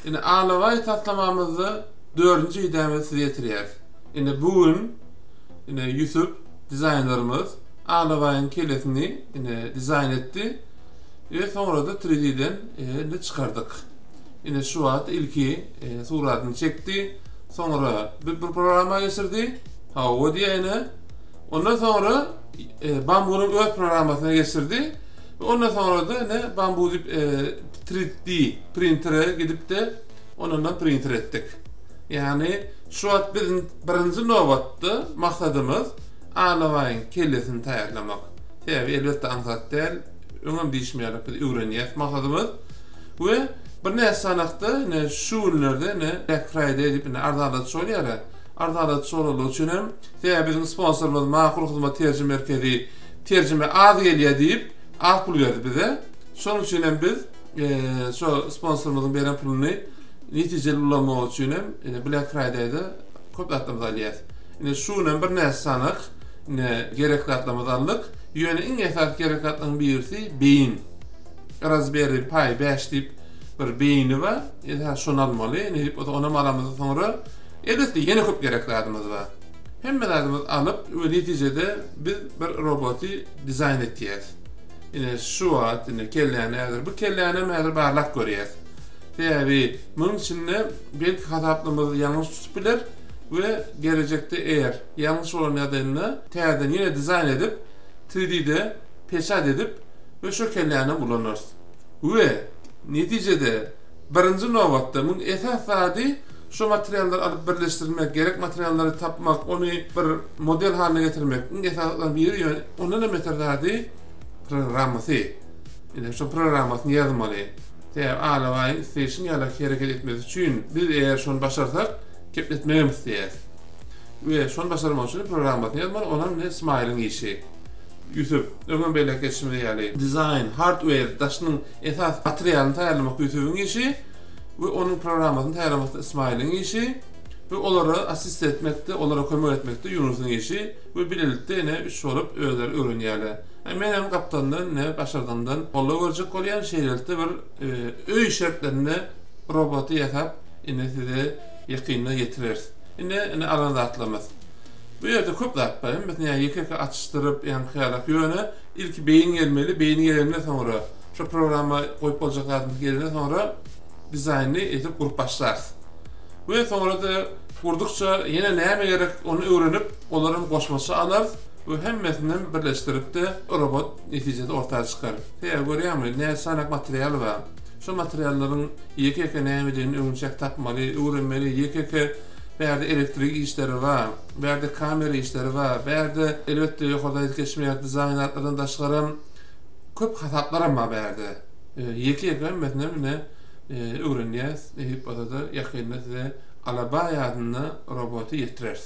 Ine Alabaý taslamamyzda dördünji wideomyzy size ýetirýäris. Ine bu gün ine Ýusup dizaýnerimiz Alabaýyň kellesini ine dizaýn etdi we soňra-da 3D-den indi çykardyk. Ine şu wagt ilki suratyny çekdi, soňra bir, bir programma geçirdi. Hawa diýýär ine. Ondan soňra Bambunyň öz programmasyna geçirdi. We ondan soňra-da ine Bambu diýip 3D printere gidip-de, ondan printer etdik. Ýagny şu wagt biziň birinji nobatda maksadymyz Alabaýyň kellesini taýýarlamak. Sebäbi elbetde aňsat däl. Öňem diýşim ýaly biz öwrenýäs maksadymyz. We birnäçe sanakda ine şu günlerde ine Black Friday diýip ine arzanladyş bolýar-a. Arzanladyş bolanlygy üçin hem sebäbi biziň sponsorymyz Makul Hyzmat Terjime Merkezi terjime az gelýär diýip az pul berdi bize. Şonuň üçin hem biz şo sponsorymyzyň beren puluny netijeli ulanmak üçin hem ine Black Friday-de köp zatlarymyzy alýarys. Ine şu gün hem birnäçe sanak ine gerek zatlarymyzy aldyk. Ýöne iň esasy gerek zatlaryň birisi beýin. Raspberry Pi 5 diýip bir beýni bar. Esasy şony almaly. Nesip bolsa onam alamyzdan soňra elbetde ýene köp gerek zadymyz bar. Hemme zadymyzy alyp we netijede biz bir roboty dizaýn etýäris. Ine şu wagt ine kelläni häzir bu kelläni hem häzir barlap görýäs. Sebäbi munuň içinde belki hasaplamamyz ýalňyş tutup biler we gelejekde eger ýalňyş bolan ýagdaýynda täzeden ýene dizaýn edip 3D-de peçat edip we şo kelläni hem ulanarys. We netijede birinji nobatda muň esas zady şo materiallary alyp birleşdirmek, gerek materiallary tapmak, ony bir model halyna getirmek iň esasy biri ýöne ondan hem beter zady programmasy. Ine şo programmasyny ýazmaly. Sebäbi Alabaýyň isleýşiň ýaly hereket etmesi üçin biz eger şony başarsak gepletmegem isleýäs. We şony başarmak üçin programmasyny ýazmaly, onam ine Smile-iň işi. Ýusup, öňem belläp geçişimiz ýaly, dizaýn, hardware, daşynyň esas materialyny taýýarlamak Ýusubyň işi we onuň programmasyny taýýarlamak Ismailiň işi we olara assist etmekde, olara kömek etmekde Ýunusyň işi we bilelikde ine üç bolup özleri öwrenýärler. Men hem gapdalyndan ine başardygymdan goldaw berjek bolýan, şeýlelikde bir öý şertlerinde roboty ýasap ine size ýakynda ýetireris. Ine ine alan zatlarymyz. Bu ýerde köp zat bar. Hemmesini ýa ýeke-ýeke açyşdyryp, ýaňky ýalak. Ýöne ilki beýin gelmeli, beýin gelenden soňra şo programma goýup boljak zadymyz gelenden soňra dizaýnyny edip gurup başlarys. We soňra-da gurdukça ýene näme gerek ony öwrenip, olaram goşmaça alarys we hemmesinem birleşdirip-de robot netijede orta çykar. Sebäbi görýäňmi, näçe sanak material bar. Şo materiallaryň ýeke-ýeke nämedigini öňünçäk tapmaly, öwrenmeli, ýeke-ýeke Bärde elektrik işleri bar, bärde kamera işleri bar, bärde elbetde ýokarda aýdyp geçişim ýaly dizaýn zatlardan daşgaram köp hasaplaram bar bärde. Ýeke-ýeke hemmesinem ine öwrenýäs. Nesip bolsa-da ýakynda size Alabaý adynda roboty ýetireris.